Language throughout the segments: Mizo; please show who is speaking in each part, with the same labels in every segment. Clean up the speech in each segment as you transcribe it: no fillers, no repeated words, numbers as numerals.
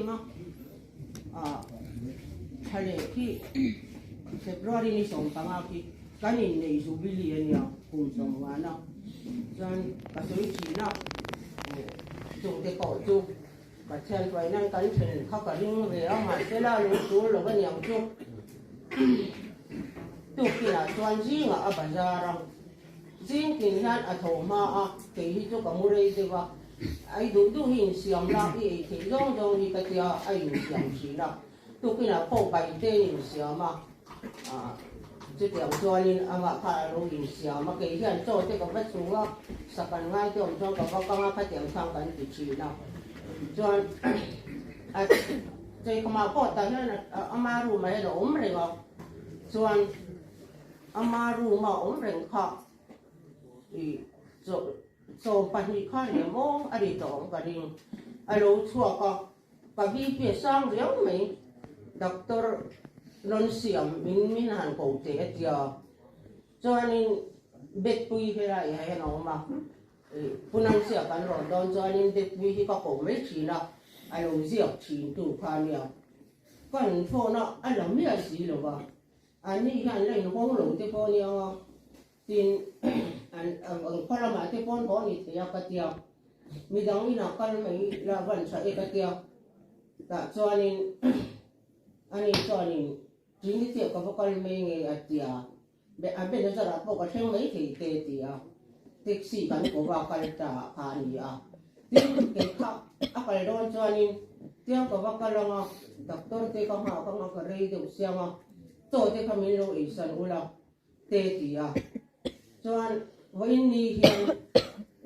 Speaker 1: em a, ah thla leh khi February ni 15 khi kan inneih Jubilee a nia kum 50 a, chuan ka sawi thin a, chungte pawh chu Pathian hruai nan kan then kha ka ring ve a, mahse la lung tul lo aniang chu tuktinah chuan zingah a bazar a, zing tin hian a tho hma a, kei hi chu ka mu rei deuh a, ai duh duh hi insiam la, i ei theih zawng zawng hi ka tia a insiam thin a, tukinah pawh bai te in insiam a, chutiang chuanin amah kha a lo insiam a, kei hian chaw te ka va chhung a, sakan ngai te awm chuan ka va kang a, khatiang khang kan ti thin a, chuan a cheikhawmah pawh tah hian ama room ah hian a awm reng a, chuan ama room a awm reng kha ih chaw chaw pahnih kha ni maw a ri tawh ang ka ring, a lo chhuak a. Ka BP a sang riau mai, doctor rawn siam min min han ko teh a tia, chuanin bed pui helai ah hian a awm a, Punam chiah kan rawn dawn chuanin bed pui hi ka ko mai thin a, a lo ziak thin tu kha ania, ka in phone a, a la miah si lo va, anni hian la inhawng lo te pawh ania nga, Tin, an khaw lamah te pawn haw ni thei a ka tia, midang inah kal mai la van tha e ka tia, tah chuanin ani chuanin Trini chiah ka va kal mai nge a tia, a ben a zarah pawh ka thleng mai thei te a ti a, taxi kan ko va kal ta kha a ni a. Tin, kei kha a kal dawn chuanin tiang ka va kal ang a, doctor te ka nghak ang a, ka rei deuh siang a, chaw te kha min lo eisan ula, te ti a, chuan vawiin ni hian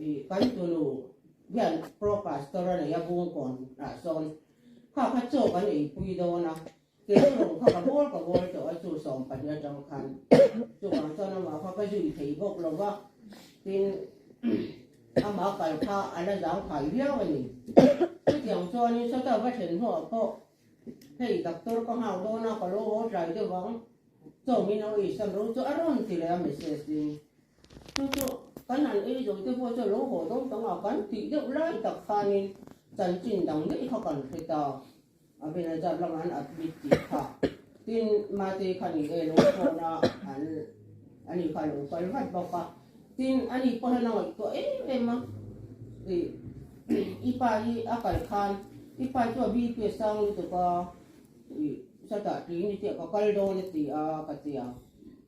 Speaker 1: ih kan tunu hian pro pastor a nei a bungkawn ah sawn kha kha chaw kan eipui dawn a, kei erawh kha ka bawl ka bawl tawh a chu 12 atang khan chuvang chuan amah kha ka zui thei bawk lo va, tin amah kal kha a la zang phai viau a ni, chutiang chuanin sawta va thlen hnuah pawh hei doctor ka nghak dawn a ka lo haw tlai deuh ang. Chaw min lo ei san ro chu a rawn ti leh a message in. Chu chu kan han ei zo te pawh chu a lo haw dawn tang a, kan tih deuh lai tak khanin chanchin dang daih kha kan hre ta. A Benazar lamah an admit tih kha. Tin, Mate kha ni e lo phone a, an ani kha a lo kal vat bawk a. Tin, ani pawh hian a ngaihtuah em em a, ih i pa hi a kal khan i pa chu a BP a sang lutuk a, Ih, satah tui ni chiah ka kal dawn a ti a, ka ti a.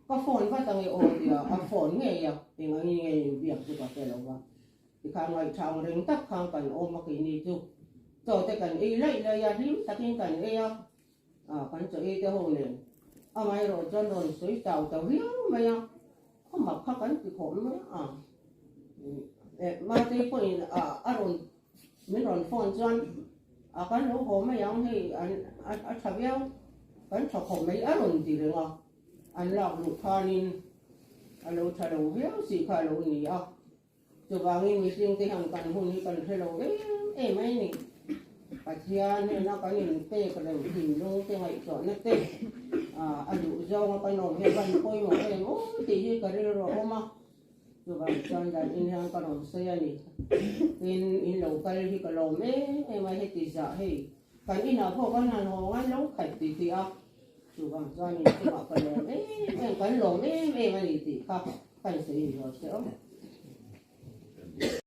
Speaker 1: Ka phone vat ange aw ti a, a phone ngei a, eng angin nge in biak chu ka hre lo va. Tikhan ngaihthla ang reng tak khan kan awm a keini chu. Chaw te kan ei laih laih a, hlim takin kan ei a, ah kan chaw ei te ho nen. Amaherawh chuan rawn sawi chau ta viau mai a, khaw kha kan ti khawp mai a. Eh, Matei pawhin a rawn Min rawn phone chuan a kan lo haw mai ang hei an a tha viau kan tha khawp mai a rawn ti reng a, an lak luh khanin a lo tha lo viau si kha a lo ni a, chuvangin mihring te hian kan hun hi kan hre lo em em mai a ni. Pathian hnena kan inpek reng thinlung te ngaihtuahna te a duh zawnga kan awm hi a van pawimawh em aw tih hi ka rilru a awm a. Chuvang chuan dan in hian ka rawn sawi a ni. Tin, in lo kal hi ka lawm em em a, heti zah hei kan inah pawh kan han haw ngai lo khat ti tih a, chuvang chuan in chungah ka lawm em em, kan lawm em em a ni tih kha kan sawi in rual che awm.